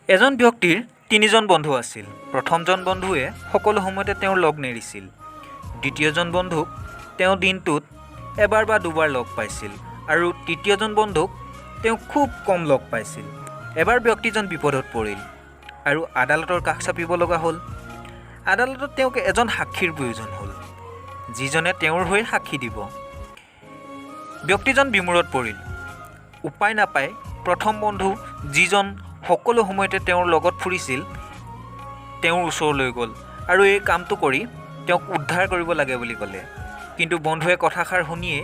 এজন ব্যক্তিৰ তিনিজন বন্ধু আছিল। প্ৰথমজন বন্ধুৱে সকলো সময়তে তেওঁৰ লগ নেৰিছিল। দ্বিতীয়জন বন্ধুক তেওঁ দিনটোত এবাৰ বা দুবাৰ লগ পাইছিল আৰু তৃতীয়জন বন্ধুক তেওঁ খুব কম লগ পাইছিল। এবাৰ ব্যক্তিজন বিপদত পৰিল আৰু আদালতৰ কাষ চাপিব লগা হ'ল। আদালতত তেওঁক এজন সাক্ষীৰ প্ৰয়োজন হ'ল, যিজনে তেওঁৰ হৈ সাক্ষী দিব। ব্যক্তিজন বিমোৰত পৰিল। উপায় নাপাই প্ৰথম বন্ধু, যিজন সকলো সময়তে তেওঁৰ লগত ফুৰিছিল, তেওঁৰ ওচৰলৈ গ'ল আৰু এই কামটো কৰি তেওঁক উদ্ধাৰ কৰিব লাগে বুলি ক'লে। কিন্তু বন্ধুৱে কথাষাৰ শুনিয়ে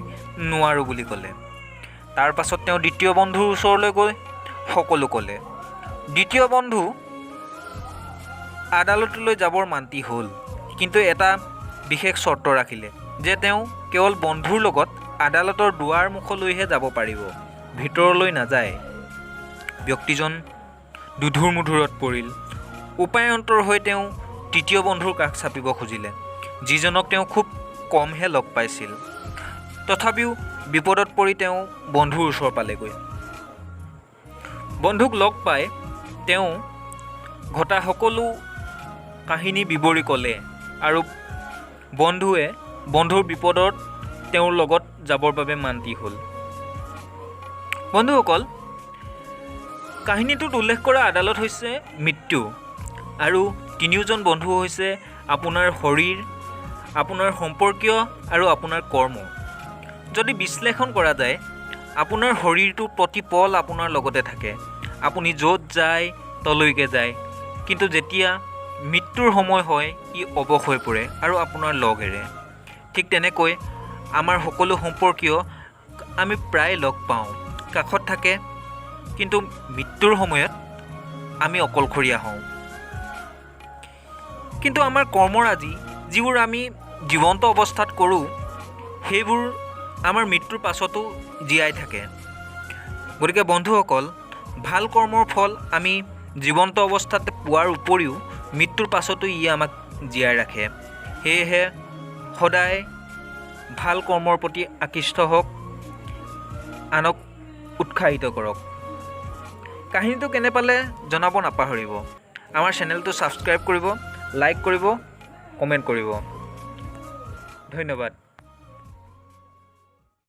নোৱাৰোঁ বুলি ক'লে। তাৰ পাছত তেওঁ দ্বিতীয় বন্ধুৰ ওচৰলৈ গৈ সকলো ক'লে। দ্বিতীয় বন্ধু আদালতলৈ যাবৰ মান্তি হ'ল, কিন্তু এটা বিশেষ চৰ্ত ৰাখিলে যে তেওঁ কেৱল বন্ধুৰ লগত আদালতৰ দুৱাৰ মুখলৈহে যাব পাৰিব, ভিতৰলৈ নাযায়। ব্যক্তিজন দোধোৰ মোধোৰত পৰিল। উপায়ন্তৰ হৈ তেওঁ তৃতীয় বন্ধুৰ কাষ চাপিব খুজিলে, যিজনক তেওঁ খুব কমহে লগ পাইছিল। তথাপিও বিপদত পৰি তেওঁ বন্ধুৰ ওচৰ পালেগৈ। বন্ধুক লগ পাই তেওঁ ঘটা সকলো কাহিনী বিৱৰি ক'লে আৰু বন্ধুৱে বন্ধুৰ বিপদত তেওঁৰ লগত যাবৰ বাবে মান্তি হ'ল। বন্ধুসকল, কাহিনীটোত উল্লেখ কৰা আদালত হৈছে মৃত্যু আৰু তিনিওজন বন্ধু হৈছে আপোনাৰ শৰীৰ, আপোনাৰ সম্পৰ্কীয় আৰু আপোনাৰ কৰ্ম। যদি বিশ্লেষণ কৰা যায়, আপোনাৰ শৰীৰটো প্ৰতি পল আপোনাৰ লগতে থাকে। আপুনি য'ত যায় তলৈকে যায়, কিন্তু যেতিয়া মৃত্যুৰ সময় হয়, ই অৱশ হৈ পৰে আৰু আপোনাৰ লগ এৰে। ঠিক তেনেকৈ আমাৰ সকলো সম্পৰ্কীয় আমি প্ৰায় লগ পাওঁ, কাষত থাকে, কিন্তু মৃত্যুৰ সময়ত আমি অকলশৰীয়া হওঁ। কিন্তু আমাৰ কৰ্মৰাজি, যিবোৰ আমি জীৱন্ত অৱস্থাত কৰোঁ, সেইবোৰ আমাৰ মৃত্যুৰ পাছতো জীয়াই থাকে। গতিকে বন্ধুসকল, ভাল কৰ্মৰ ফল আমি জীৱন্ত অৱস্থাত পোৱাৰ উপৰিও মৃত্যুৰ পাছতো ই আমাক জীয়াই ৰাখে। সেয়েহে সদায় ভাল কৰ্মৰ প্ৰতি আকৃষ্ট হওক, আনক উৎসাহিত কৰক। কাহিনীটো কেনে পালে জনাব নাপাহৰিব। আমাৰ চেনেলটো ছাবস্ক্ৰাইব কৰিব, লাইক কৰিব, কমেণ্ট কৰিব। ধন্যবাদ।